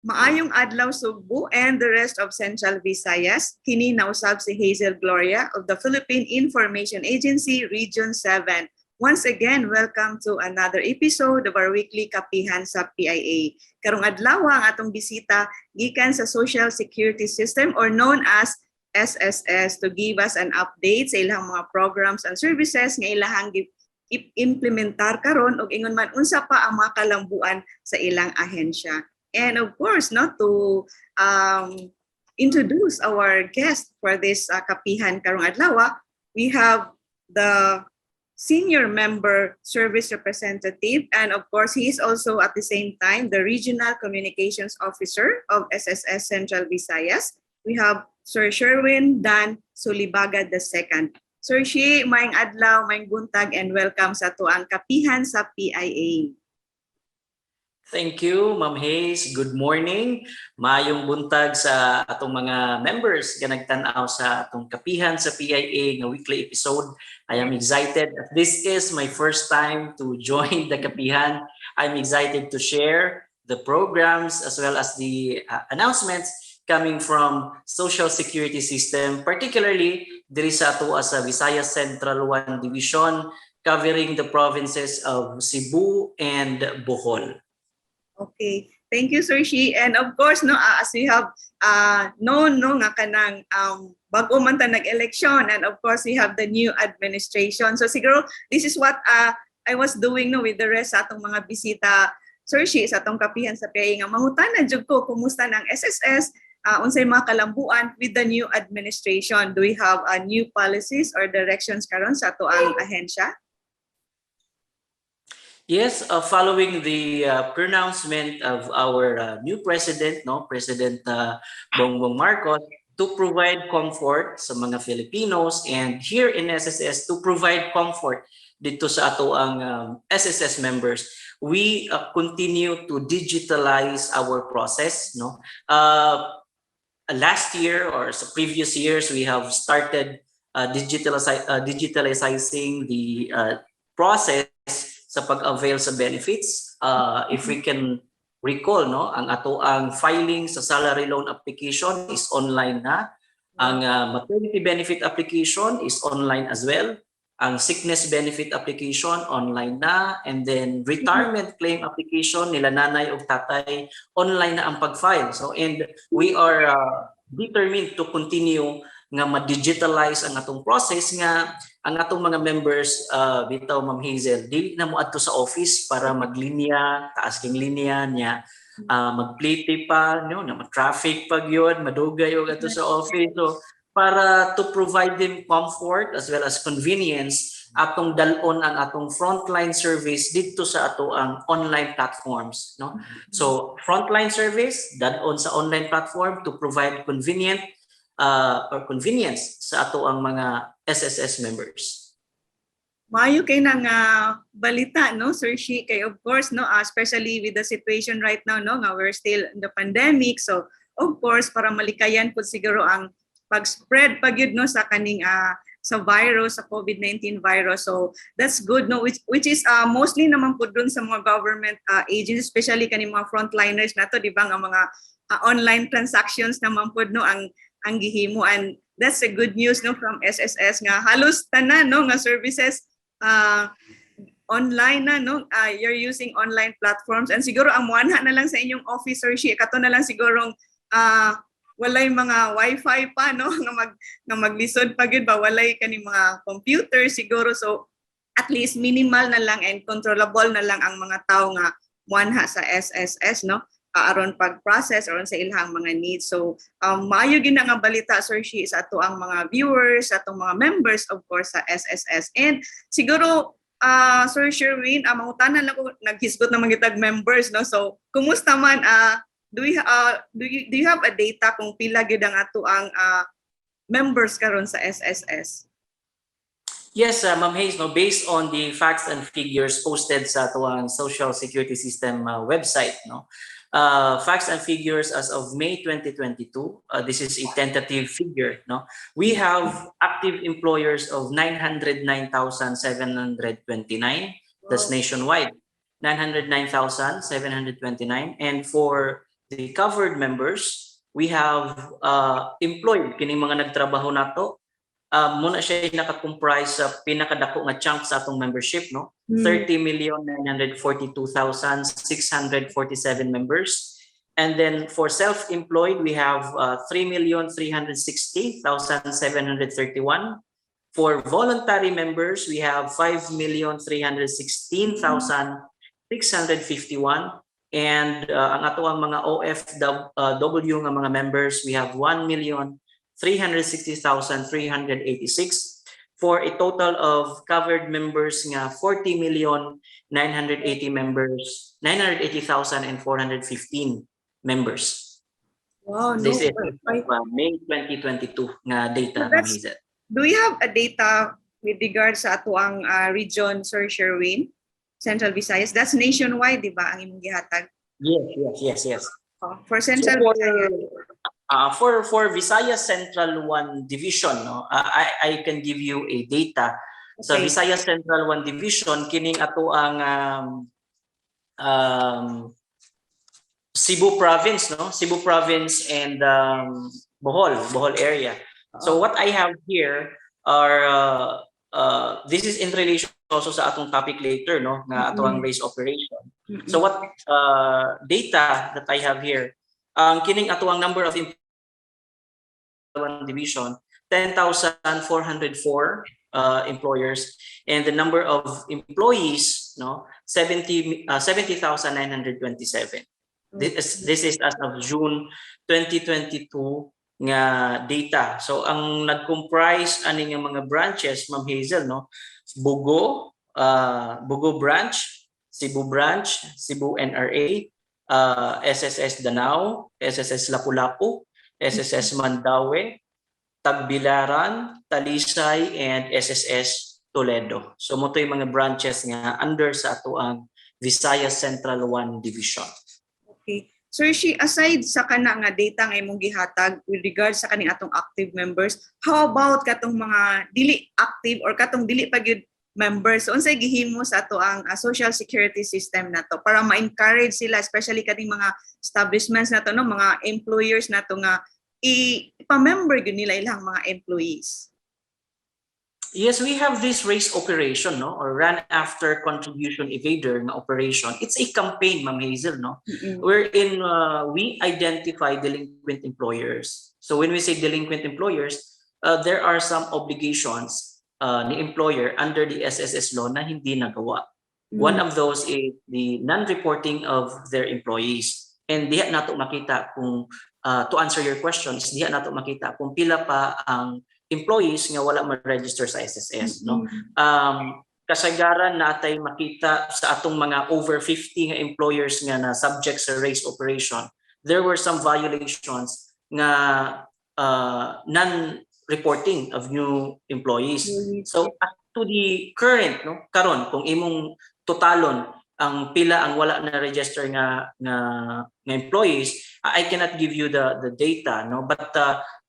Maayong adlaw, Sugbo and the rest of Central Visayas. Kini nausab si Hazel Gloria of the Philippine Information Agency Region 7. Once again, welcome to another episode of our weekly Kapihan sa PIA. Karong adlaw, ang atong bisita gikan sa Social Security System or known as SSS to give us an update sa ilang mga programs and services nga ilahang implementar karon ug ingon man unsa pa ang mga kalambuan sa ilang ahensya. And of course, no, to introduce our guest for this kapihan karong adlaw, we have the senior member service representative, and of course, he is also at the same time the regional communications officer of SSS Central Visayas. We have Sir Sherwin Dan Sulibaga II. Sir Shi, maayong adlaw, maayong buntag, and welcome sa atoang Kapihan sa PIA. Thank you, Ma'am Hayes. Good morning. Maayong buntag sa atong mga members nga nagtan-aw sa atong Kapihan sa PIA nga weekly episode. I am excited. This is my first time to join the Kapihan. I'm excited to share the programs as well as the announcements coming from Social Security System, particularly diri sa ato sa Visayas Central 1 Division, covering the provinces of Cebu and Bohol. Okay. Thank you, Sir Shi. And of course, no, as we have known, no, nga kanang bago man ta nag-election, and of course, we have the new administration. So siguro, this is what I was doing, no, with the rest sa atong mga bisita, Sir Shi, sa atong Kapihan sa PIA, nga mangutana jud ko kumusta ng SSS, unsay mga kalambuan with the new administration. Do we have new policies or directions karon sa atoang ahensya? Yes, following the pronouncement of our new president, no, President Bongbong Marcos, to provide comfort sa mga Filipinos and here in SSS to provide comfort dito sa atoang SSS members, we continue to digitalize our process, no. Last year or sa previous years, we have started digitalizing the process sa pag-avail sa benefits. If we can recall, no, ang atoang filing sa salary loan application is online na. Ang maternity benefit application is online as well. Ang sickness benefit application online na, and then retirement claim application nila nanay o tatay, online na ang pag-file. So and we are determined to continue nga ma-digitalize ang atong process nga ang atong mga members, bitaw, Ma'am Hazel, dili na mo adto sa office para maglinya, taas king linya niya, magplite pa, no, na traffic pa gyud, madugay og adto sa office. So para to provide them comfort as well as convenience, atong dal-on ang atong frontline service dito sa atoang online platforms, no. So frontline service dal-on sa online platform to provide convenient or convenience sa atoang mga SSS members. Maayo kay na nga balita, no, Sir Shi, kay of course, no, especially with the situation right now, no, nga we're still in the pandemic. So of course, para malikayan pud siguro ang pag-spread pa gyud, no, sa kaning sa virus, sa COVID-19 virus. So that's good, no, which is mostly naman pud dun sa mga government agencies, especially kaning mga frontliners nato, di ba, nga mga online transactions naman pud, no, ang gihimo. And that's a good news, no, from SSS nga halos tanan, no, nga services online na, no, you're using online platforms. And siguro ang muanha na lang sa inyong office, Sir Shi, kato na lang sigurong walay mga wifi pa, no, nga maglisod pa gyud ba, walay kani mga computer siguro. So at least minimal na lang and controllable na lang ang mga tao nga muanha sa SSS, no, aron pag-process aron sa ilang mga needs. So maayo gyud na nga balita, Sir Shi, sa atoang mga viewers, sa atong mga members, of course, sa SSS. And siguro, Sir Sherwin, mangutana lang ko, naghisgot naman kitag members, no. So kumusta man, do you have a data kung pila gyud ang atoang members karon sa SSS? Yes, Ma'am Hayes, no, based on the facts and figures posted sa atoang Social Security System website, no, facts and figures as of May 2022, this is a tentative figure, no, we have active employers of 909,729. That's nationwide, 909,729. And for the covered members, we have employed, kining mga nagtrabaho nato. Mao na siya naka-comprise sa pinakadako nga chunk sa atong membership, no? 30,942,647 members. And then for self-employed, we have 3,360,731. For voluntary members, we have 5,316,651. And ang atoang mga OFW nga mga members, we have 1,360,386 for a total of covered members nga 40,980 members, 980,415 members. Wow, no. This is May 2022 nga data, So Ma'am Hazel. Do we have a data with regards sa atoang region, Sir Sherwin? Central Visayas. That's nationwide, di ba, ang imong gihatag? Yes. Oh, for Central So for, Visayas. For Visayas Central 1 Division, no, I can give you a data. Sa Visayas Central 1 Division, kining ato ang Cebu Province, no? Cebu Province and Bohol area. So what I have here are this is in relation also sa atong topic later, no, nga ato ang race operation. So what data that I have here, ang kining ato ang number of one division, 10,404 employers, and the number of employees, no, 70 70,927. This is as of June 2022 nga data. So ang nag-comprise ani nga mga branches, Ma'am Hazel, no, Bogo branch, Cebu branch, Cebu NRA, SSS Danao, SSS Lapu-Lapu, SSS Mandaue, Tagbilaran, Talisay, and SSS Toledo. So mao to yung mga branches nga under sa atoang Visayas Central 1 Division. Okay. Sir Shi, aside sa kana nga data nga imong gihatag with regards sa kaning atong active members, how about katong mga dili active or katong dili pa gyud members? So unsay gihimo sa ato ang social security system nato para ma-encourage sila, especially kaning mga establishments nato, no, mga employers nato nga i-pa-member gyud nila ilang mga employees? Yes, we have this race operation, no, or run after contribution evader nga operation. It's a campaign, Ma'am Hazel, no, wherein we identify delinquent employers. So when we say delinquent employers, there are some obligations ni employer under the SSS law na hindi nagawa. One of those is the non-reporting of their employees. And diha nato makita kung to answer your question is diha nato makita kung pila pa ang employees nga wala ma-register sa SSS, no? Kasagaran natay makita sa atong mga over 50 nga employers nga na subject sa race operation, there were some violations nga non-reporting of new employees. So as to the current, no, karon kung imong totalon ang pila ang wala na register nga employees, I cannot give you the data, no, but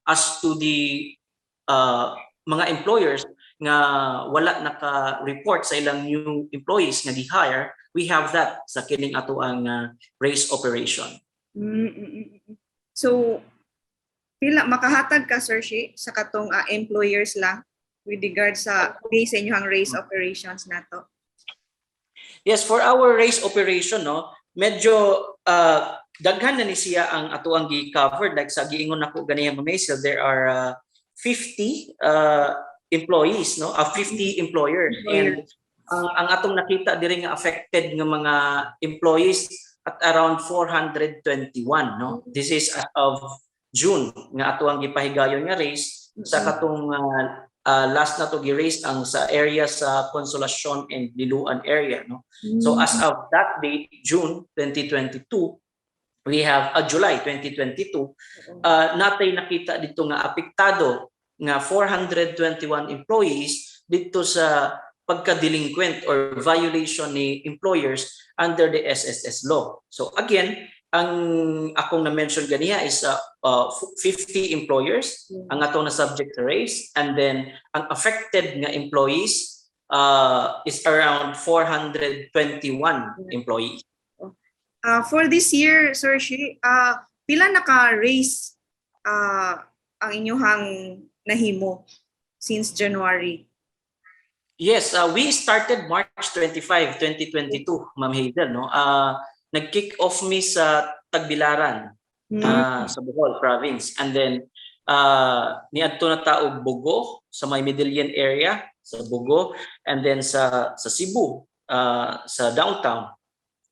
as to the mga employers nga wala naka-report sa ilang new employees nga gi-hire, we have that sa kining ato ang race operation. So, pila makahatag ka, Sir Shi, sa katong employers lang with regard sa base sa inyong race operations nato? Yes, for our race operation, no, medyo daghan na ni siya ang ato ang gi-covered. Like sa giingon nako ganiha, Ma'am Hazel, there are 50 employees, no, 50 employers. And ang atong nakita diri nga affected nga mga employees at around 421, no. This is as of June nga ato ang gipahigayon nga race sa katong last na to gi-raise ang sa area sa Consolacion and Liloan area, no. So as of that date, June 2022, we have July 2022, natay nakita dito nga apektado nga 421 employees dito sa pagka-delinquent or violation ni employers under the SSS law. So again, ang akong na-mention ganiha is 50 employers ang atong na subject to race, and then ang affected nga employees is around 421 employees. For this year, Sir Shi, pila naka-raise ang inyuhang nahimo since January? Yes, we started March 25, 2022, Ma'am Hazel, no? Nag-kick off mi sa Tagbilaran, sa Bohol province. And then niadto na ta og Bogo, sa may Medellin area sa Bogo, and then sa Cebu, sa downtown,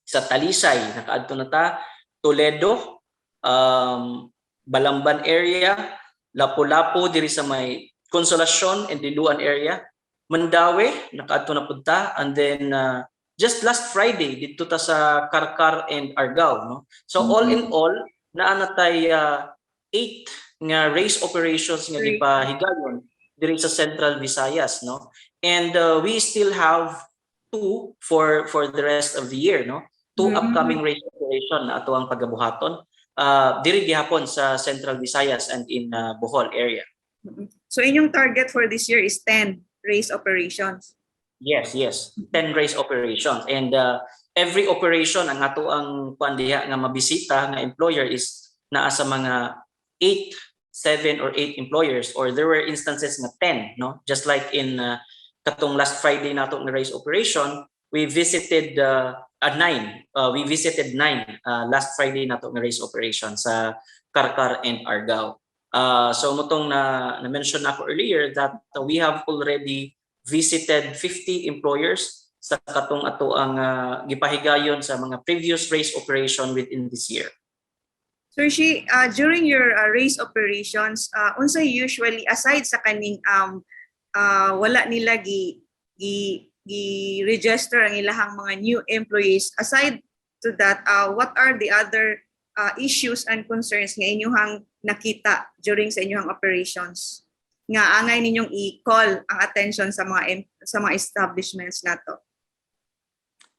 sa Talisay nakaadto na ta, Toledo, Balamban area, Lapu-Lapu diri sa may Consolacion and Liloan area, Mandaue nakaadto na pud ta, and then just last Friday didto ta sa Carcar and Argao, no? So all in all, naa na tay eight nga race operations nga gipahigayon diri sa Central Visayas, no? And we still have two for the rest of the year, no? Two upcoming race operation na ato ang pagabuhaton diri gihapon sa Central Visayas and in Bohol area. So inyong target for this year is 10 race operations. Yes. 10 race operations. And every operation, ang ato ang kuan diha nga mabisita nga employer is naa sa mga 8, 7 or 8 employers, or there were instances nga 10, no? Just like in katong last Friday nato nga race operation, we visited 9. We visited 9 last Friday nato nga race operation sa Carcar and Argao. So mao tong na mention nako earlier that we have already visited 50 employers sa katong ato ang gipahigayon sa mga previous race operation within this year. Sir Shi, during your race operations, unsay usually, aside sa kaning wala nila gi register ang ilahang mga new employees, aside to that, what are the other issues and concerns nga inyuhang nakita during sa inyong operations nga angay ninyong i-call ang attention sa mga establishments nato?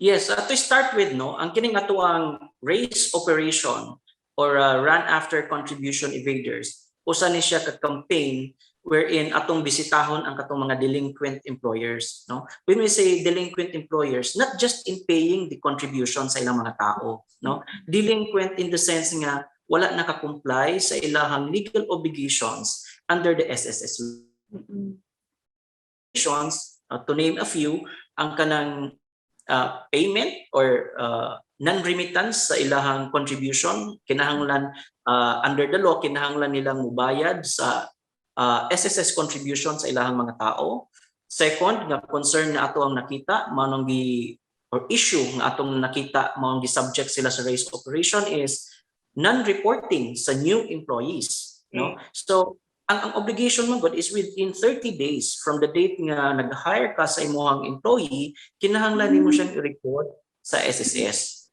Yes, to start with, no, ang kining ato ang race operation or run after contribution evaders, usa ni siya ka campaign wherein atong bisitahon ang katong mga delinquent employers, no? When we say delinquent employers, not just in paying the contribution sa ilang mga tao, no? Delinquent in the sense nga wala naka-comply sa ilahang legal obligations under the SSS obligations, to name a few, ang kanang payment or non-remittance sa ilahang contribution, kinahanglan under the law, kinahanglan nilang mubayad sa SSS contribution sa ilahang mga tao. Second, nga concern na ato ang nakita, mao nang gi or issue nga atong nakita, mao gi subject sila sa race operation, is non-reporting sa new employees, no? So ang obligation mo gud is within 30 days from the date nga nag-hire ka sa imong employee, kinahanglan nimo siyang i-report sa SSS.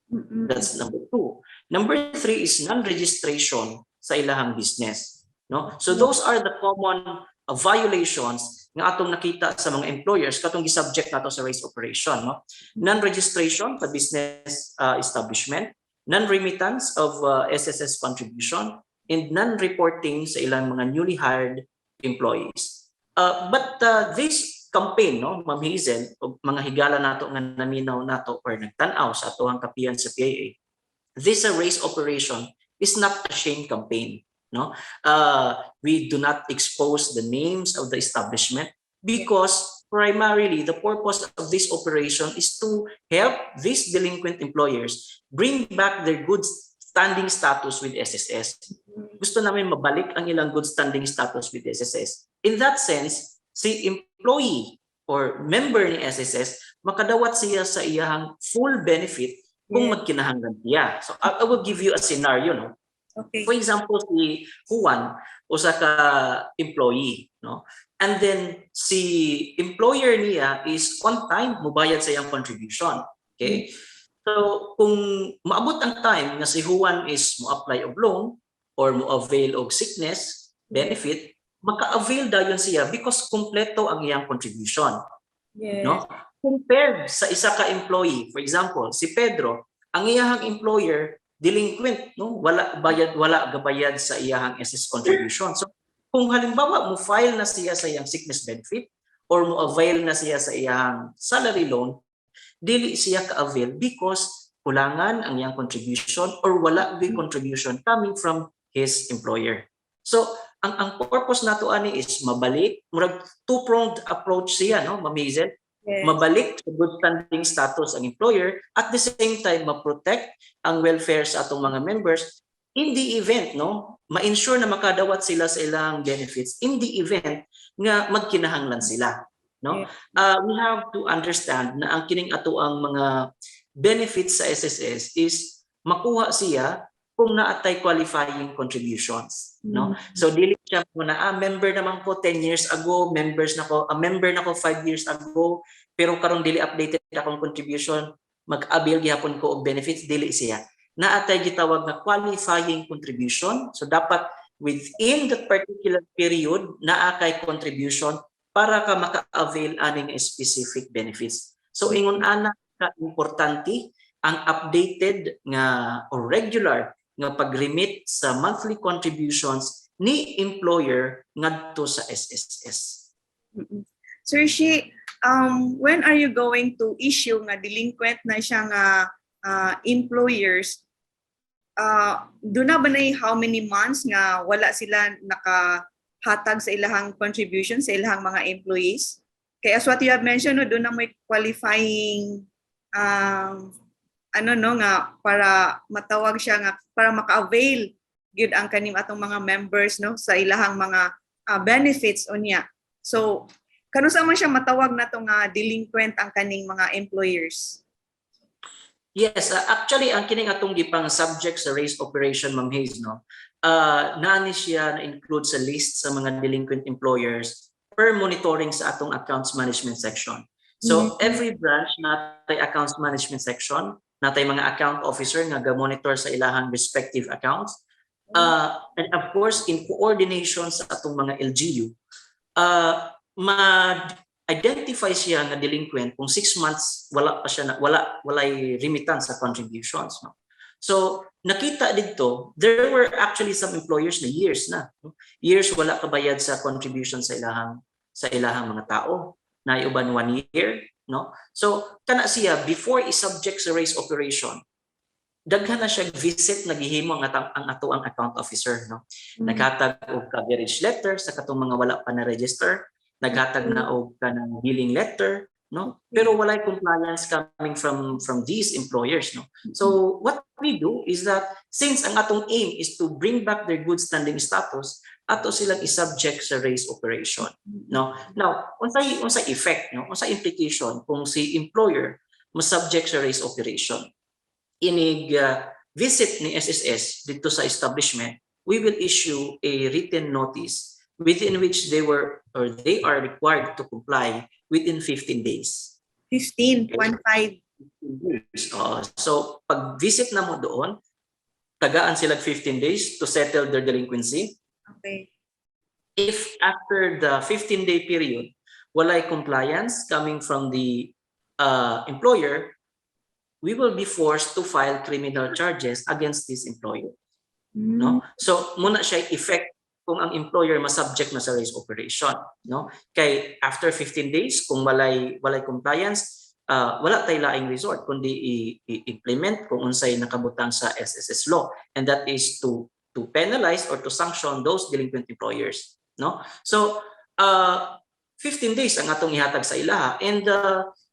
That's number two. Number three is non-registration sa ilahang business. No? So those are the common violations nga atong nakita sa mga employers katong gi-subject nato sa race operation. No? Non-registration sa business establishment, non-remittance of SSS contribution, and non-reporting sa ilang mga newly hired employees. But this campaign, no, Ma'am Hazel, og mga higala nato nga naminaw nato or nagtan-aw sa atoang kapiyan sa PIA, this race operation is not a shame campaign. No, we do not expose the names of the establishment because primarily the purpose of this operation is to help these delinquent employers bring back their good standing status with SSS. Gusto namin mabalik ang ilang good standing status with SSS. In that sense, si employee or member ni SSS makadawat siya sa iyahang full benefit kung magkinahanglan siya. So I will give you a scenario, no? Okay. For example, si Juan, usa ka employee, no? And then si employer niya is on time mubayad sa iyang contribution. Okay? So kung maabot ang time nga si Juan is mo apply og loan or mo avail og sickness benefit, maka-avail dayon siya because kumpleto ang iyang contribution, no? Compared sa isa ka employee, for example, si Pedro, ang iyahang employer delinquent, no? Wala bayad, wala gabayad sa iyahang SS contribution. So kung halimbawa mo file na siya sa iyang sickness benefit or mo avail na siya sa iyahang salary loan, dili siya ka-avail because Kulangan ang iyang contribution or wala gyud contribution coming from his employer. So ang purpose nato ani is mabalik, murag two-pronged approach siya, no, Ma'am Hazel? Mabalik sa good standing status ang employer, at the same time ma-protect ang welfare sa atong mga members in the event, no, ma-ensure na makadawat sila sa ilang benefits in the event nga magkinahanglan sila, no? We have to understand na ang kining ato ang mga benefits sa SSS is makuha siya kung naatay qualifying contributions, no? So dili siya mo na member naman ko 10 years ago, members na ko, member na ko 5 years ago, pero karon dili updated akong contribution, mag-avail gihapon ko og benefits. Dili siya. Naatay gitawag na qualifying contribution. So dapat within that particular period naa kay contribution para ka maka-avail aning specific benefits. So ingon ana ka importante ang updated nga or regular nga pag-remit sa monthly contributions ni employer ngadto sa SSS. Sir Shi, when are you going to issue nga delinquent na siya nga employers? Duna ba na how many months nga wala sila nakahatag sa ilahang contribution sa ilahang mga employees? Kaya as what you have mentioned, no, duna may qualifying ano, no, nga para matawag siya nga para maka-avail gyud ang kaning atong mga members, no, sa ilahang mga benefits unya. So kanusa man siya matawag na to nga delinquent ang kaning mga employers? Yes, actually ang kining atong gipang subject sa raise operation, Ma'am Hayes, no. Naa ni siya na include sa list sa mga delinquent employers per monitoring sa atong accounts management section. So every branch natay accounts management section, natay mga account officer nga ga-monitor sa ilahang respective accounts. And of course, in coordination sa atong mga LGU, ma-identify siya nga delinquent kung 6 months wala pa siya na, wala walay remittance sa contributions, no? So nakita didto, there were actually some employers na years na, no? Years wala kabayad sa contribution sa ilahang mga tao na uban one year, no? So kana siya, before i-subject sa raise operation, daghan na siya visit na gihimo ang ato ang account officer, no? Naghatag og coverage letter sa katong mga wala pa na register, naghatag na og kanang billing letter, no? Pero walay compliance coming from these employers, no? So what we do is that since ang atong aim is to bring back their good standing status, ato silang i-subject sa raise operation, no? Now, unsay effect, no, unsay implication kung si employer mo-subject sa raise operation? Inig visit ni SSS didto sa establishment, we will issue a written notice within which they were or they are required to comply within 15 days. 15, 1-5. So pag visit na mo doon, tagaan sila 15 days to settle their delinquency. If after the 15-day period walay compliance coming from the employer, we will be forced to file criminal charges against this employer, no? So muna siya effect kung ang employer ma-subject na sa raise operation, no? Kay after 15 days kung walay compliance, wala tay laing resort kundi i-implement kung unsay nakabutang sa SSS law, and that is to penalize or to sanction those delinquent employers, no? So 15 days ang atong ihatag sa ilaha, and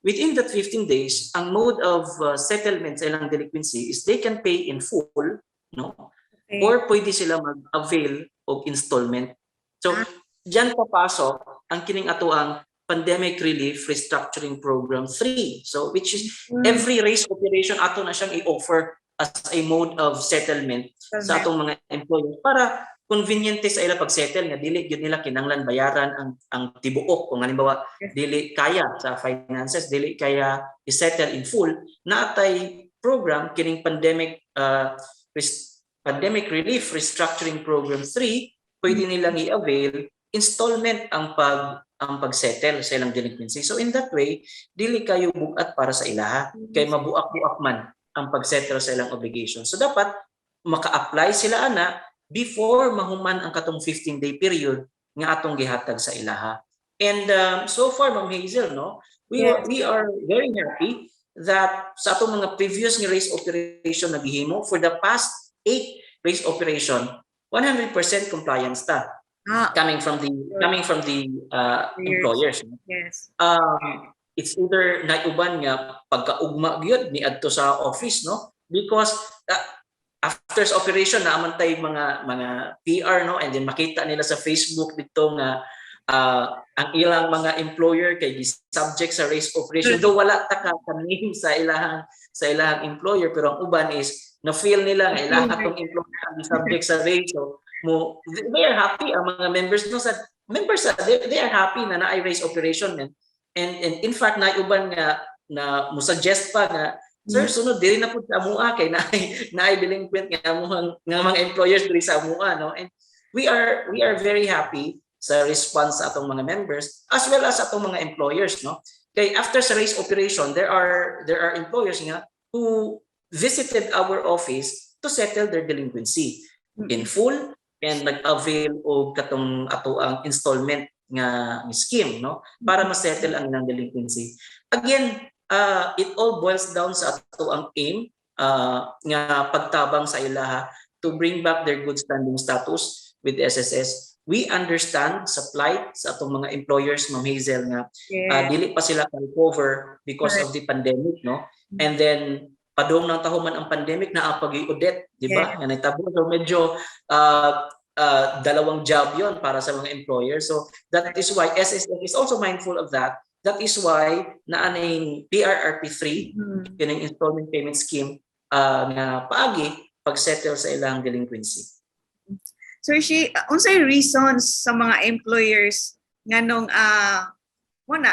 within that 15 days, ang mode of settlement sa ilang delinquency is they can pay in full, no, or pwede sila mag-avail og installment. So diyan papasok ang kining atoang Pandemic Relief Restructuring Program 3. So which is every raise operation ato na siyang i-offer as a mode of settlement sa atong mga employers para conveniente sa ila pag-settle nga dili gyud nila kinahanglan bayaran ang tibuok. Kung halimbawa dili kaya sa finances, dili kaya i-settle in full, naatay program kining Pandemic Relief Restructuring Program 3, pwede nilang i-avail installment ang pag-settle sa ilang delinquency. So in that way, dili kayo bugat para sa ilaha kay mabuak-buak man ang pag-settle sa ilang obligation. So dapat maka-apply sila ana before mahuman ang katong 15-day period nga atong gihatag sa ilaha. And so far, Ma'am Hazel, no, we are very happy that sa atong mga previous nga raise operation na gihimo for the past eight raise operation, 100% compliance ta coming from the Employers. employers. It's either naiuban nga pagkaugma gyud ni adto sa office, no, because after sa operation naa man tay mga PR, no, and then makita nila sa Facebook dito nga ang ilang mga employer kay subject sa raise operation, though wala ta ka name sa ilahang employer, pero ang uban is na feel nila nga ilang atong employer ang subject sa raise. So mo they are happy ang mga members, no, sa members sa they are happy na naay raise operation, and in fact naay uban nga na mo suggest pa nga, "Sir, sunod diri na pud sa amua kay naay delinquent nga amuhang nga mga employers diri sa amua," no. And we are very happy sa response sa atong mga members as well as atong mga employers, no, kay after sa raise operation there are employers nga who visited our office to settle their delinquency in full and nag-avail og katong ato ang installment nga scheme, no, para ma-settle ang ilang delinquency. Again, it all boils down sa ato ang aim nga pagtabang sa ilaha to bring back their good standing status with SSS. We understand sa plight sa atong mga employers, Ma'am Hazel, nga dili pa sila recover because of the pandemic, no, and then padung nang tahuman ang pandemic, naa pa Odette, di ba, nga nahitabo. So medyo dalawang job yon para sa mga employers. So that is why SSS is also mindful of that. That is why naa ning PRRP3, kining installment payment scheme nga paagi pagsettle sa ilang delinquency. Sir Shi, unsay reasons sa mga employers nganong mo na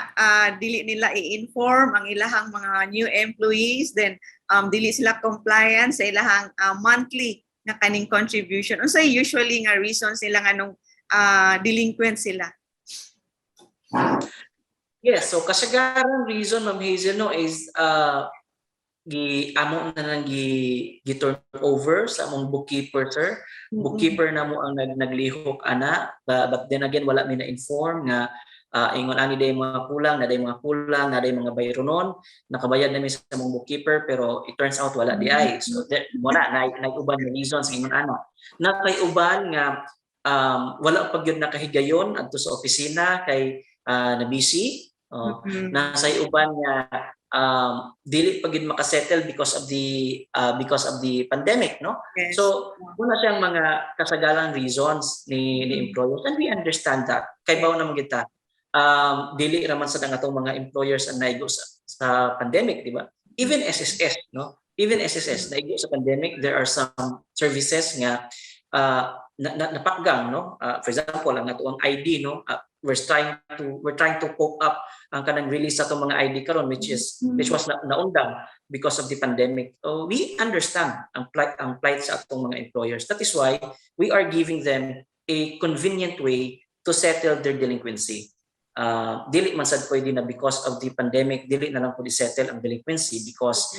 dili nila i-inform ang ilahang mga new employees, then dili sila compliant sa ilahang monthly nga kaning contribution? Unsay usually nga reasons nila nganong delinquent sila? Yes, so kasagaran reason, Ma'am Hazel, no, is gi amo na nang gi turn over sa among bookkeeper, sir. Bookkeeper na mo ang naglihok ana, but then again wala mi na inform nga ingon ani day mga kulang na day mga kulang na day mga bayronon. Nakabayad na mi sa among bookkeeper, pero it turns out wala di ay. So there, mo na uban nga reasons ingon ana. Na kay uban nga wala pa gyud nakahigayon adto sa opisina kay na busy. Oh, nasa uban nga dili pa gyud makasettle because of the pandemic, no. So muna siyang mga kasagalang reasons ni employers, and we understand that. Kay bawo naman kita dili raman sa ang atong mga employers ang naigo sa pandemic, di ba? Even SSS, no, even SSS naigo sa pandemic. There are some services nga napakgang, no. For example, ang atoang ID, no, we're trying to cope up ang kanang release sa atong mga ID karon, which was naundang because of the pandemic. So we understand ang plight sa atong mga employers. That is why we are giving them a convenient way to settle their delinquency. Dili man sad pwede na because of the pandemic dili na lang pwede settle ang delinquency, because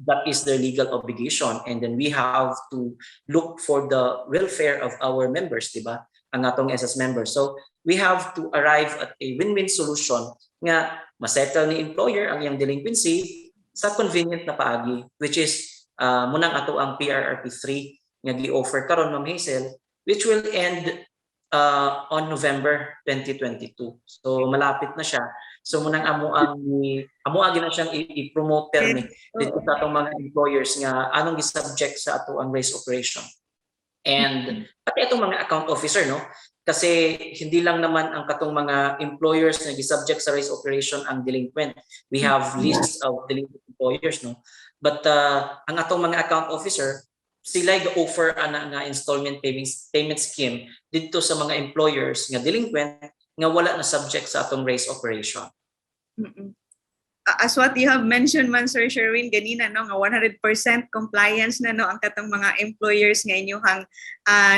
that is their legal obligation, and then we have to look for the welfare of our members, di ba, ang atong SS members. So we have to arrive at a win-win solution nga masettle ni employer ang iyang delinquency sa convenient na paagi, which is munang ato ang PRRP3 nga gi-offer karon, Ma'am Hazel, which will end on November 2022. So malapit na siya. So munang amo agi na siyang i-promote permi dito sa atong mga employers nga anong gi-subject sa ato ang raise operation. And pati atong mga account officer, no, kasi hindi lang naman ang katong mga employers na gi-subject sa raise operation ang delinquent. We have lists of delinquent employers, no. But ang atong mga account officer, sila ga-offer ana nga installment payment scheme didto sa mga employers nga delinquent nga wala na subject sa atong raise operation. As what you have mentioned man, Sir Sherwin, ganina, no, nga 100% compliance na, no, ang katong mga employers nga inyong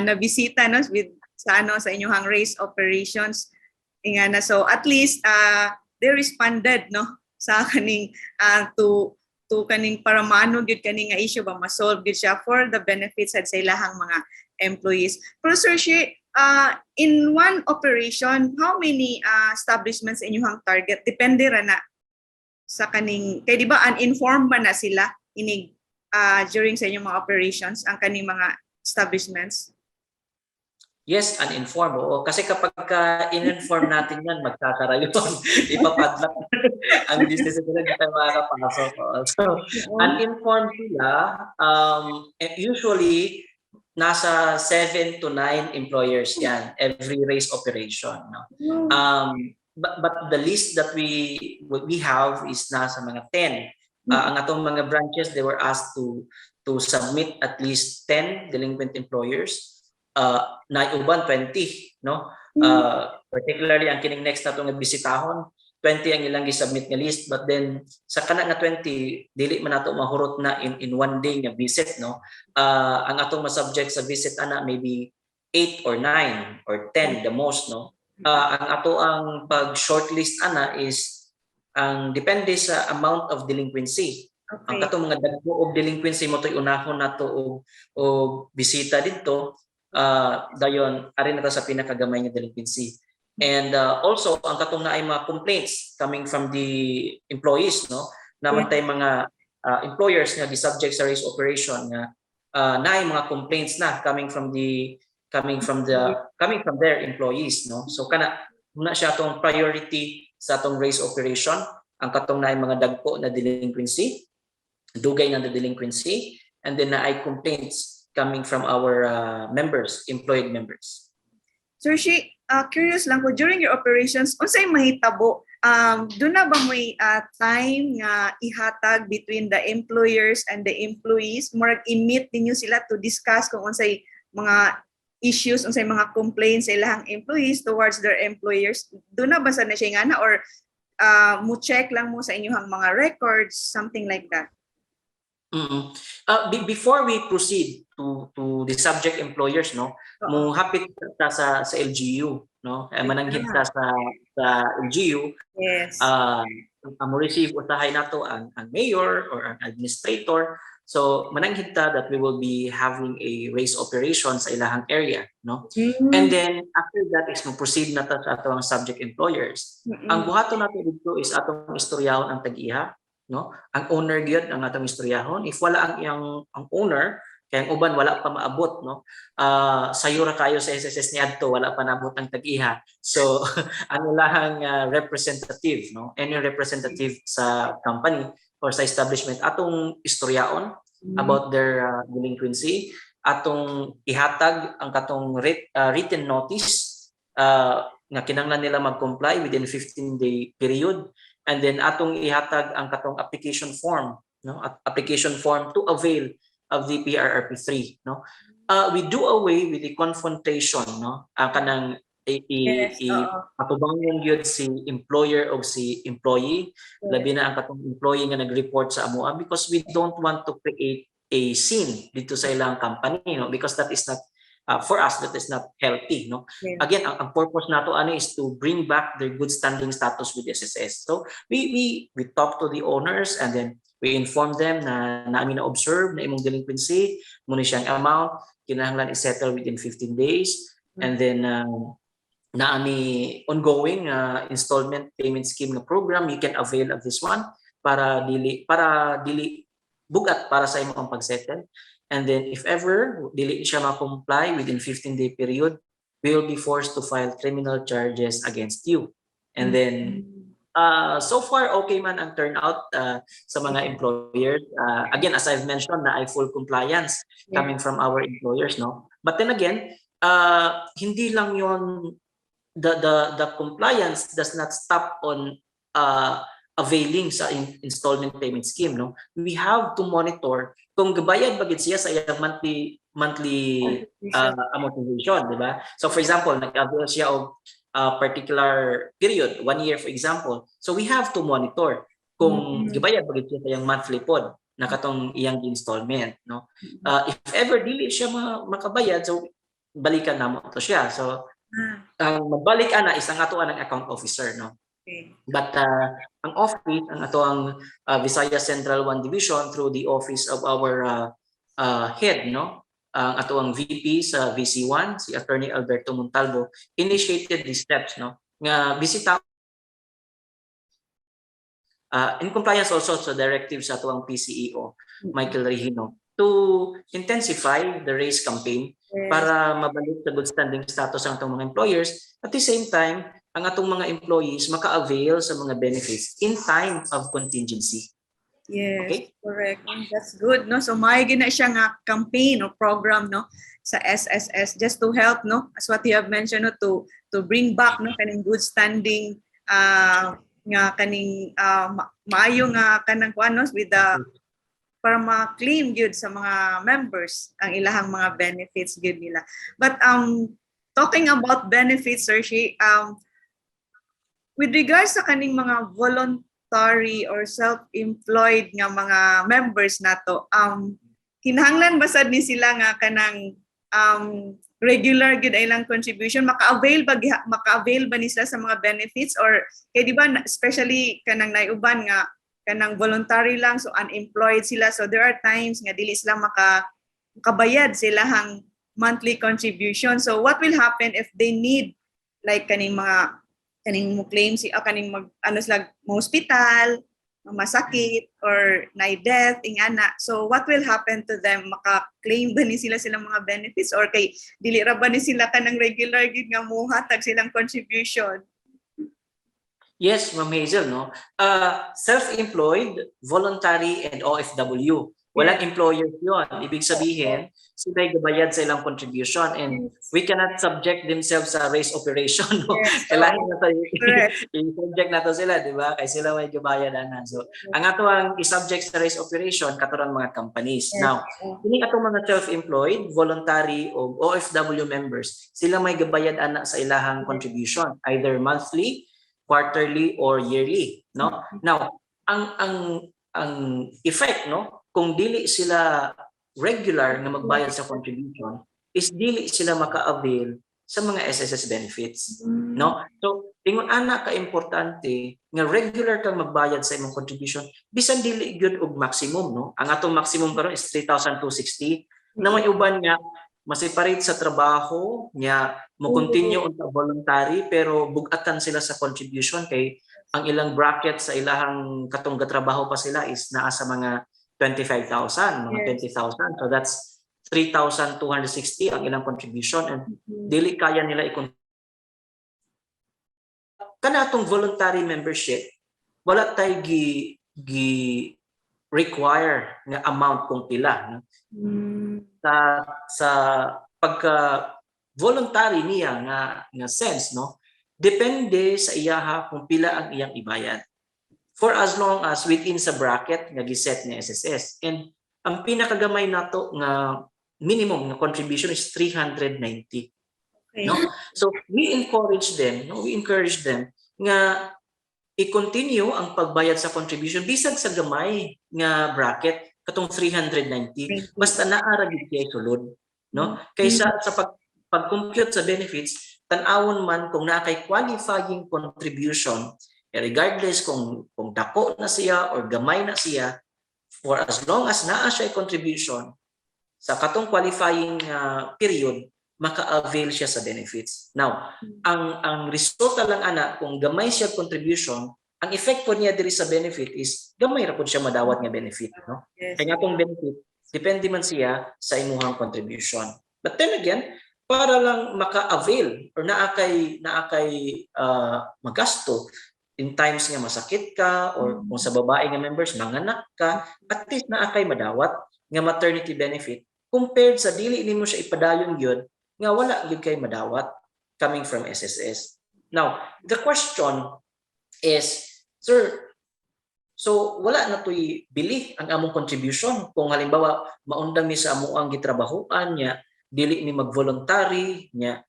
nabisita, no, with sa ano sa inyong raise operations nga na. So at least they responded, no, sa kaning to kaning para maano gyud kani nga issue ba, ma-solve gyud siya for the benefits sad sa ilahang mga employees. Pero Sir Shi, in one operation, how many establishments inyong target? Depende ra na Sa kaning kay di ba uninformed man na sila inig during sa inyong mga operations ang kaning mga establishments? Yes, uninformed. Oo. Kasi kapag ka in-inform natin yan, magkakara yun. Ipapadlock ang business nila, hindi tayo makakapasok. Oo. So, uninformed sila, and usually, nasa 7 to 9 employers yan every race operation. No? But the list that we have is nasa mga 10. Ang atong mga branches, they were asked to submit at least 10 delinquent employers. Na uban 20, no? Particularly ang kining next nato nga bisitahon, 20 ang ilang gi-submit nga list, but then sa kana nga 20, dili man nato mahurot na in one day nga visit, no? Ang atong ma-subject sa visit ana maybe 8 or 9 or 10 the most, no? Ang ato ang pag shortlist ana is ang depende sa amount of delinquency. Ang katong mga dagko og delinquency mao to'y unahon nato og bisita didto, dayon ari na ta sa pinakagamay nga delinquency. And also ang katong naay mga complaints coming from the employees, no? Naa man tay mga employers nga gi-subject sa race operation nga naay mga complaints na coming from their employees, no? So kana muna siya atong priority sa atong race operation, ang katong naay mga dagko na delinquency, dugay na delinquency, and then naay complaints coming from our members, employed members. Sir Shi, curious lang ko, during your operations, unsay mahitabo? Duna ba may time nga ihatag between the employers and the employees? Murag i-meet ninyo sila to discuss kung unsay mga issues, unsay mga complaints sa ilahang employees towards their employers. Duna ba sa na siya nga na or mo check lang mo sa inyong mga records, something like that? Before we proceed to the subject employers, no, mo hapit ta sa LGU, no? Eh, mananghid ta sa LGU, ang mo receive usahay nato ang mayor or ang administrator. So mananghid ta that we will be having a race operation sa ilahang area, no? And then after that is mo proceed na ta sa atong subject employers. Ang buhaton nato dito is atong istoryahon ang tag-iha, no? Ang owner gyud ang atong istoryahon. If wala ang iyang ang owner, kay ang uban wala pa maabot, no? Sayo ra kayo sa SSS niadto, wala pa naabot ang tag-iha. So ang ilahang representative, no? Any representative sa company or sa establishment atong istoryaon about their delinquency, atong ihatag ang katong written notice nga kinahanglan nila mag-comply within 15-day period, and then atong ihatag ang katong application form, no, application form to avail of the PRRP3, no? We do away with the confrontation, no, kanang atubangon gyud si employer o si employee, labi na ang katong employee nga nag-report sa amoa, because we don't want to create a scene dito sa ilang company, no, because that is not for us, that is not healthy, no? Again, ang purpose nato ano is to bring back their good standing status with SSS. So we talk to the owners and then we inform them na namin na observe na imong delinquency mao ni siyang amount, kinahanglan i-settle within 15 days, and then naa mi ongoing installment payment scheme nga program, you can avail of this one para dili bugat para sa imong pagsettle. And then if ever dili siya ma-comply within 15-day period, we will be forced to file criminal charges against you. And then so far okay man ang turnout sa mga employers. Again, as I've mentioned, naay full compliance coming from our employers, no? But then again, hindi lang yon, the compliance does not stop on availing sa installment payment scheme, no? We have to monitor kung gabayad ba gid siya sa iyang monthly amortization, di ba? So for example, nag-avail siya og particular period, one year for example. So we have to monitor kung gibayad ba gid siya sa iyang monthly pod na katong iyang installment, no? If ever dili siya makabayad, so balikan namo to siya. So ang magbalik ana is ang ato ang account officer, no? But ang office, ang ato ang Visayas Central 1 Division through the office of our head, no? Ang ato ang VP sa VC1, si Attorney Alberto Montalvo, initiated these steps, no? Nga bisita In compliance also sa directive sa atuang PCEO, Michael Regino, to intensify the RAISE campaign para mabalik sa good standing status ang atong mga employers. At the same time, ang atong mga employees maka-avail sa mga benefits in time of contingency. Yes, Okay? correct. That's good, no? So may gina siya nga campaign or program, no, sa SSS just to help, no, as what you have mentioned, no, to bring back, no, kaning good standing nga kaning maayo nga kanang kuan, no, with the para ma-claim gyud sa mga members ang ilahang mga benefits gyud nila. But talking about benefits, Sir Shi, with regards sa kaning mga voluntary or self-employed nga mga members nato, kinahanglan ba sad ni sila nga kanang regular gyud ay ilang contribution? Maka-avail ba ni sila sa mga benefits or kay di ba especially kanang naiuban nga kanang voluntary lang, so unemployed sila, so there are times nga dili sila makabayad sila hang monthly contribution? So what will happen if they need, like, kaning mga kaning mo claim si kaning mag ano sila mo hospital, masakit or na death ingana? So what will happen to them? Maka-claim ba ni sila silang mga benefits or kay dili ra ba ni sila kanang regular gid nga muhatag silang contribution? Yes, Ma'am Hazel, no? Self-employed, voluntary, and OFW. Walang employers yun. Ibig sabihin, sila ay gabayad sa ilang contribution and we cannot subject themselves sa RAISE operation. No? Kailangan na tayo i-subject nato sila, di ba? Kay sila may gabayad ana. So, ang ato ang i-subject sa RAISE operation kato rang mga companies. Now, kini atong mga self-employed, voluntary o OFW members, sila may gabayad ana sa ilahang contribution, either monthly, quarterly or yearly, no? Now, ang effect, no, kung dili sila regular nga magbayad sa contribution is dili sila maka-avail sa mga SSS benefits, no? So, ingon ana ka importante nga regular kang magbayad sa imong contribution bisan dili gyud og maximum, no? Ang atong maximum karon is 3,260 na may uban nga ma-separate sa trabaho nya mo continue unta voluntary pero bugatan sila sa contribution kay ang ilang bracket sa ilahang katong gatrabaho pa sila is naa sa mga 25,000, mga 20,000. So that's 3,260 ang ilang contribution and dili kaya nila i kana atong voluntary membership. Wala tay gi require nga amount kung pila, no? Sa pagka voluntary niya nga sense, no, depende sa iyaha kung pila ang iyang ibayad for as long as within sa bracket nga giset ni SSS. And ang pinakagamay nato nga minimum nga contribution is 390, no? So we encourage them, no, we encourage them nga i-continue ang pagbayad sa contribution bisag sa gamay nga bracket katong 390, basta naa ra gyud kay sulod, no? Kaysa sa pag-compute sa benefits, tan-awon man kung naa kay qualifying contribution, eh, regardless kung dako na siya or gamay na siya, for as long as naa siya contribution sa katong qualifying period, maka-avail siya sa benefits. Now, ang resulta lang ana, kung gamay siya contribution, ang effect po niya diri sa benefit is gamay ra pud siya madawat nga benefit, no? Kaya nga atong benefit, depende man siya sa imuhang contribution. But then again, para lang maka-avail or naa kay magasto in times nga masakit ka or kung sa babae nga members manganak ka, at least naa kay madawat nga maternity benefit compared sa dili nimo siya ipadayon gyud nga wala gyud kay madawat coming from SSS. Now, the question is, "Sir, so wala na to'y bili ang among contribution kung halimbawa maundang mi sa amoang gitrabahoan niya, dili mi mag-voluntary niya,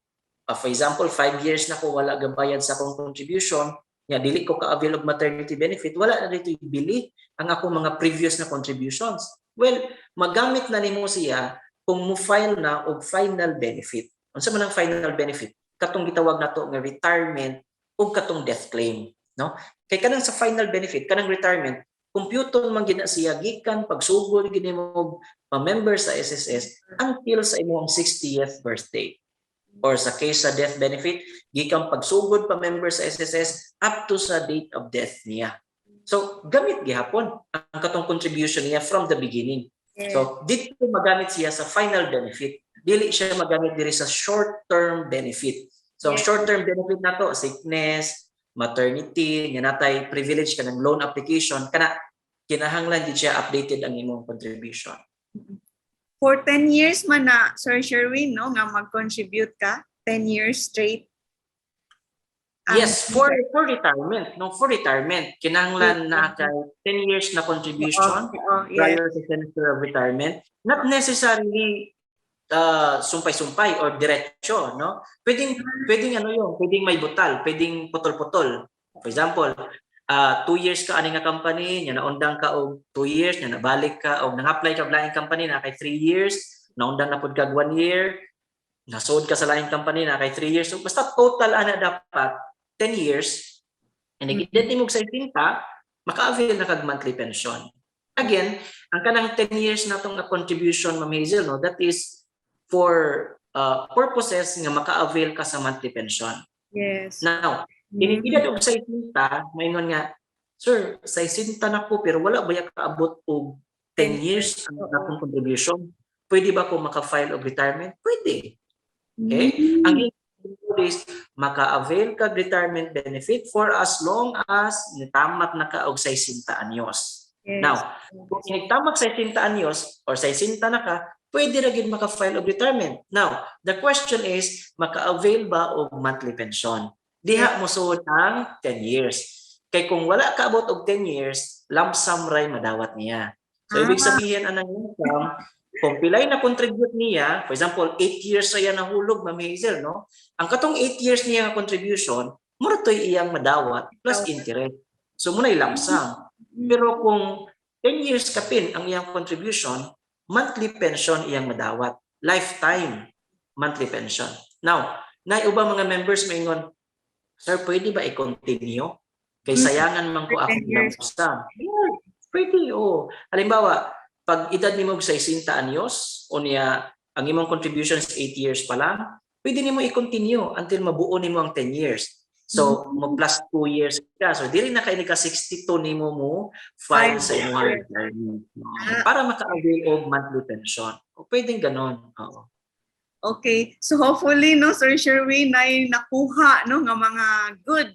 for example, 5 years na ko wala gabayad sa akong contribution niya, dili ko ka-avail og maternity benefit, wala na dito'y bili ang akong mga previous na contributions." Well, magamit na nimo siya kung mo file na og final benefit. Unsa man ang final benefit? Katong gitawag nato nga retirement ug katong death claim, no? Kay kanang sa final benefit, kanang retirement, computon man gid na siya gikan pagsugod gid nimo pa-member sa SSS until sa imong 60th birthday. Or sa case sa death benefit, gikan pagsugod pa member sa SSS up to sa date of death niya. So gamit gihapon ang katong contribution niya from the beginning. So dito magamit siya sa final benefit. Dili siya magamit diri sa short-term benefit. So ang short-term benefit nato, sickness, maternity, nga natay privilege ka ng loan application kana, kinahanglan gid siya updated ang imong contribution. For 10 years man na, Sir Sherwin, no, nga mag-contribute ka 10 years straight. Yes, for retirement, no, for retirement kinahanglan na kay 10 years na contribution prior to semester of retirement. Not necessarily sumpay-sumpay or diretso, no? Pwedeng ano yun, pwedeng may butal, pwedeng putol-putol. For example, 2 years ka ani nga company, nya naundang ka og 2 years, nya nabalik ka og nang-apply ka og laing company na kay 3 years, naundang na pud kag 1 year, nasod ka sa laing company na kay 3 years. So basta total ana dapat 10 years, and mm -hmm. mo sa 60, maka-avail na kag monthly pension. Again, ang kanang 10 years na tong contribution, Ma'am Hazel, no, that is for purposes nga maka-avail ka sa monthly pension. Now, inig og 60, maingon nga, "Sir, 60 na ko pero wala ba ya kaabot og 10 years ang akong contribution? Pwede ba ko maka-file og retirement?" Pwede. Okay? Ang is maka-avail ka retirement benefit for as long as nitamak na ka og 60 anyos. Now, kung inigtamak 60 anyos or 60 na ka, pwede ra gid maka-file og retirement. Now, the question is, maka-avail ba og monthly pension? Diha mo suod ang 10 years. Kay kung wala ka abot og 10 years, lump sum ray madawat niya. So ibig sabihin anang lump sum, kung pilay na contribute niya, for example, 8 years saya nahulog, Ma'am Hazel, no? Ang katong 8 years niya nga contribution, mura to'y iyang madawat plus interest. So muna'y lump sum. Pero kung 10 years kapin ang iyang contribution, monthly pension iyang madawat. Lifetime monthly pension. Now, naay ubang mga members maingon, "Sir, pwede ba i-continue? Kay sayangan man ko For 10 akong years. lump sum." Yeah, pwede, oh. Halimbawa, pag edad nimo og 60 anyos, o niya, ang imong contribution is 8 years pa lang, pwede nimo i-continue until mabuo nimo ang 10 years. So, mo plus 2 years ka. So, dili na kay ka 62 nimo mo file File. Sa imong retirement. No? Ah. Para maka-avail og monthly pension. O, pwedeng ganon. Oo. Okay. So hopefully, no, Sir Sherwin, ay nakuha, no, nga mga good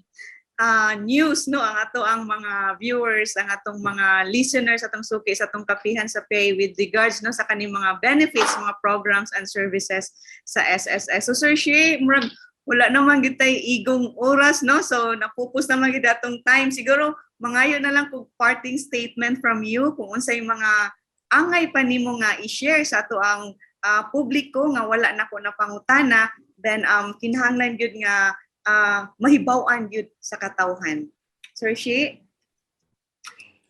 news, no, ang ato ang mga viewers, ang atong mga listeners, atong suki sa atong Kapihan sa PIA with regards, no, sa kaning mga benefits, mga programs and services sa SSS. So Sir Shay, murag wala naman gitay igong oras, no? So napupos naman gid atong time. Siguro mangayo na lang kog parting statement from you kung unsay mga angay pa nimo nga i-share sa ato ang publiko nga wala na ko napangutana, then kinahanglan gyud nga mahibaw-an gyud sa katawhan. Sir Shi?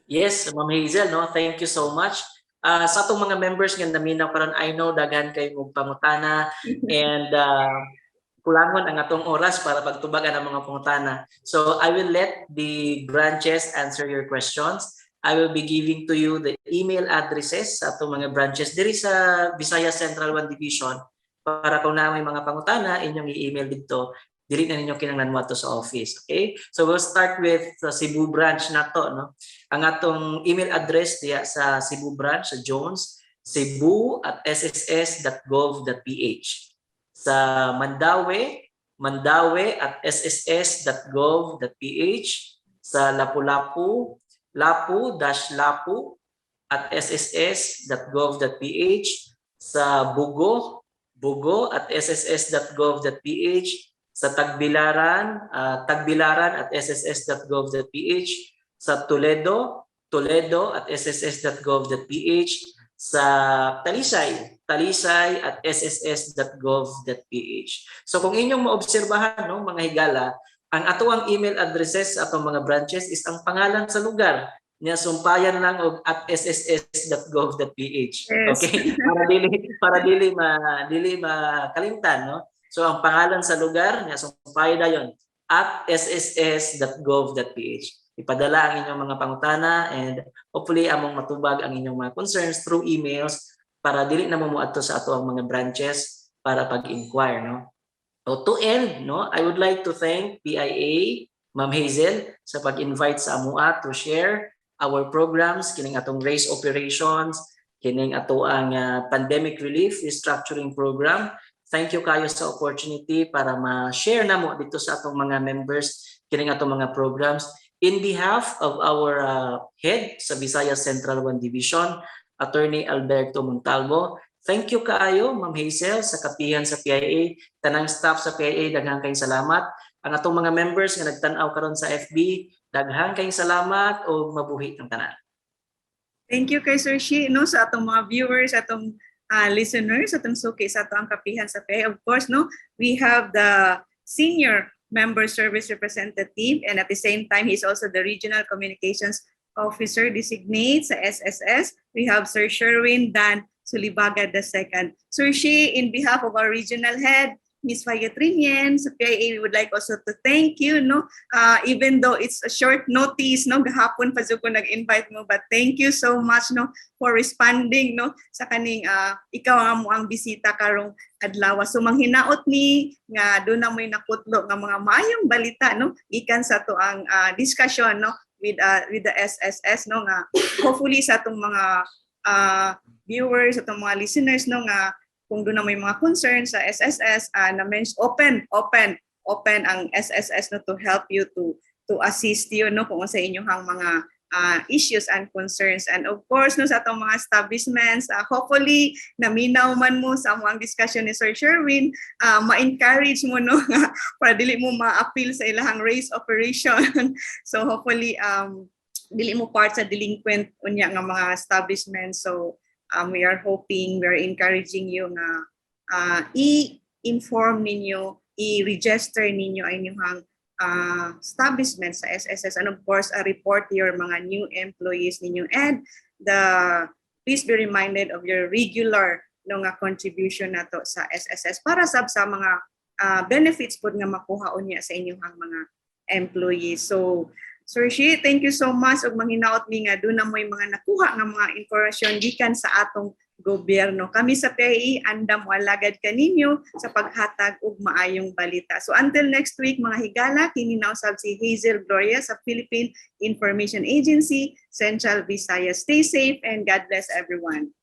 Yes, Ma'am Hazel, no? Thank you so much. Sa atong mga members nga naminaw karon, I know daghan kay mong pangutana and kulangon ang atong oras para pagtubagan ang mga pangutana. So I will let the branches answer your questions. I will be giving to you the email addresses sa atong mga branches diri sa Visayas Central 1 Division para kung naa may mga pangutana, inyong i-email dito, dili na ninyo kinahanglan mo sa office. Okay? So we'll start with the Cebu branch nato, no? Ang atong email address diya sa Cebu branch sa Jones, cebu@sss.gov.ph. Sa Mandaue, mandaue@sss.gov.ph. Sa Lapu-Lapu, lapu-lapu@sss.gov.ph. Sa Bugo, bugo@sss.gov.ph. Sa Tagbilaran, tagbilaran@sss.gov.ph. Sa Toledo, toledo@sss.gov.ph. Sa Talisay, talisay@sss.gov.ph. So kung inyong maobserbahan, no, mga higala, ang ato ang email addresses sa atong mga branches is ang pangalan sa lugar niya, sumpayan lang og @sss.gov.ph. Okay? Para dili makalimtan, no? So ang pangalan sa lugar niya, sumpay dayon @sss.gov.ph. Ipadala ang inyong mga pangutana and hopefully among matubag ang inyong mga concerns through emails para dili na mo moadto sa ato ang mga branches para pag-inquire, no? So to end, no, I would like to thank PIA, Ma'am Hazel, sa pag-invite sa amua to share our programs, kining atong race operations, kining atoang pandemic relief restructuring program. Thank you kayo sa opportunity para ma-share namo dito sa atong mga members kining atong mga programs. In behalf of our head sa Visayas Central 1 Division, Attorney Alberto Montalvo, thank you kaayo, Ma'am Hazel, sa kapihan sa PIA, tanang staff sa PIA, daghang kayong salamat. Ang atong mga members nga nagtan-aw karon sa FB, daghan kayong salamat ug mabuhi ang tanan. Thank you kay Sir Shi, no, sa atong mga viewers, atong listeners, atong suki sa atong kapihan sa PIA. Of course, no, we have the senior member service representative and at the same time he's also the regional communications officer designate sa SSS. We have Sir Sherwin Dan Sulibaga II. Sir Shi, in behalf of our regional head, Ms. Faya Trinien sa PIA, we would like also to thank you, no? Even though it's a short notice, no, gahapon pa jud ko nag-invite mo, but thank you so much, no, for responding, no, sa kaning ikaw ang among bisita karong adlaw. So manghinaot ni nga duna mo'y nakutlo nga mga maayong balita, no, gikan sa atoang discussion, no, with the SSS, no, nga hopefully sa atong mga viewers, atong mga listeners, no, nga kung duna mo'y mga concerns sa SSS, na open open open ang SSS, no, to help you, to assist you, no, kung sa inyong mga issues and concerns. And of course, no, sa atong mga establishments, hopefully naminaw man mo sa among discussion ni Sir Sherwin, ma-encourage mo, no, nga para dili mo ma-appeal sa ilahang race operation. So hopefully dili mo part sa delinquent unya nga mga establishments. So we are hoping, we are encouraging you nga i-inform ninyo, i-register ninyo ang inyong establishment sa SSS and of course report your mga new employees ninyo and the please be reminded of your regular, no, nga contribution nato sa SSS para sab sa mga benefits pod nga makuha unya sa inyong mga employees. So Sir Shi, thank you so much ug manghinaot mi nga duna mo'y mga nakuha nga mga impormasyon gikan sa atong gobyerno. Kami sa PIA, andam moalagad kaninyo sa paghatag og maayong balita. So until next week, mga higala, kini na usab si Hazel Gloria sa Philippine Information Agency, Central Visayas. Stay safe and God bless everyone.